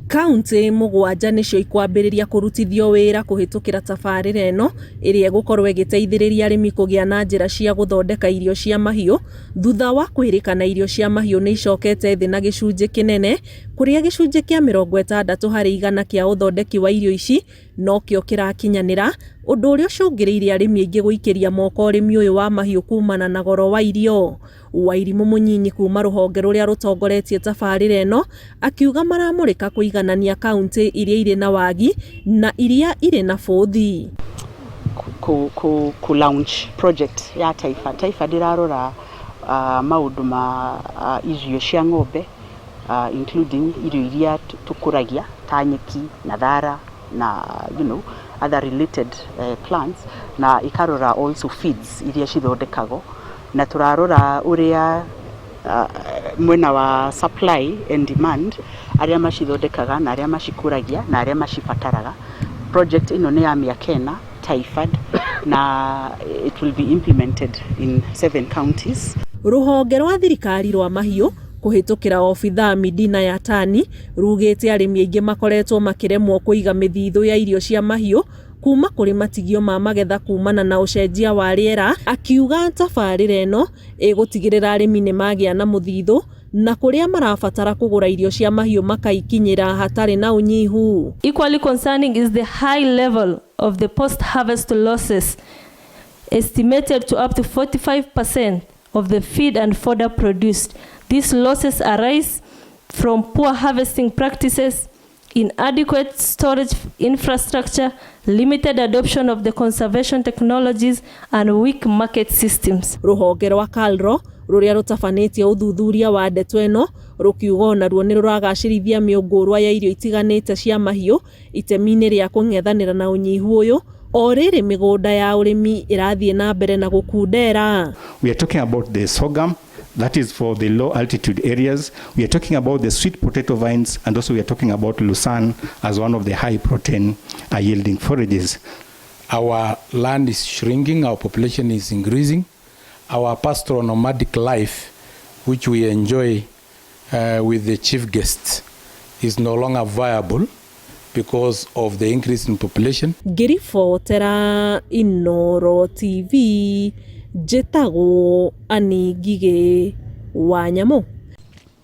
Kauntĩ mũgwanja nĩcio ikwambĩrĩria kũrutithio wĩra kũhĩtũkĩra tabarĩra ĩno ĩrĩa ĩgũkorwo ĩgĩteithĩrĩria arĩmi kũgĩa na njĩra cia gũthondeka irio cia mahiũ thutha wa kwĩrĩkana irio cia mahiũ nĩ icokete thĩ na gĩcunjĩ kĩnene kũrĩa gĩcunjĩ kĩa 60% kĩa ũthondeki wa irio ici nokĩo kĩrakinyanĩra, ũndũ ũrĩa ũcũngĩrĩirie arĩmi aingĩ gũikĩria moko ũrĩmi ũyũ wa mahiũ kumana na goro wa irio. Wairimũ Mũnyinyi kuma rũhonge rũrĩa rũtongoretie tabarĩra ĩno akiuga maramũrĩka kũiganania kauntĩ iria irĩ na wagi na iria irĩ na bũthi. Ku, ku, ku launch project ya Taifa. Taifa ndĩrarora maũndũ ma irio cia ng'ombe, including irio iria tũkũragia ta nyeki na thara na other related plants, na ikarora also feeds iria cithondekagwo, na tũrarora ũrĩa mwena wa supply and demand, arĩa macithondekaga na arĩa macikũragia na arĩa macibataraga. Project ĩno nĩ ya mĩaka 4, TAIFAD, na it will be implemented in seven counties. Rũhonge rwa thirikari rwa mahiũ kũhĩtũkĩra obithaa Midina Yatani rugĩte arĩmi aingĩ makoretwo makĩremwo kũiga mĩthithũ ya irio cia mahiũ kuma kũrĩ matigio ma magetha kumana na ũcenjia wa rĩera. Akiuga tabarĩra ĩno ĩgũtigĩrĩra arĩmi nĩ magĩa na mũthithũ na kũrĩa marabatara kũgũra irio cia mahiũ makaikinyĩra hatarĩ na ũnyihu. Equally concerning is the high level of the post-harvest losses, estimated to up to 45% of the feed and fodder produced. These losses arise from poor harvesting practices, inadequate storage infrastructure, limited adoption of the conservation technologies, and weak market systems. Rũhonge rwa KALRO rũrĩa rũtabanĩtie ũthuthuria wa ndeto ĩno rũkiuga onaruo nĩ rũragacĩrithia mĩũngũrwa ya irio itiganĩte cia mahiũ itemi-inĩ rĩa kũng'ethanĩra na ũnyihu ũyũ o rĩrĩ mĩgũnda ya ũrĩmi ĩrathiĩ na mbere na gũkundera. We are talking about the sorghum, that is for the low altitude areas. We are talking about the sweet potato vines, and also we are talking about lucerne as one of the high protein yielding forages. Our land is shrinking, our population is increasing. Our pastoral nomadic life, which we enjoy with the chief guests, is no longer viable because of the increase in population. Ngĩribotera Inooro TV, njĩtagwo Annie Ngigĩ wa Nyamũ.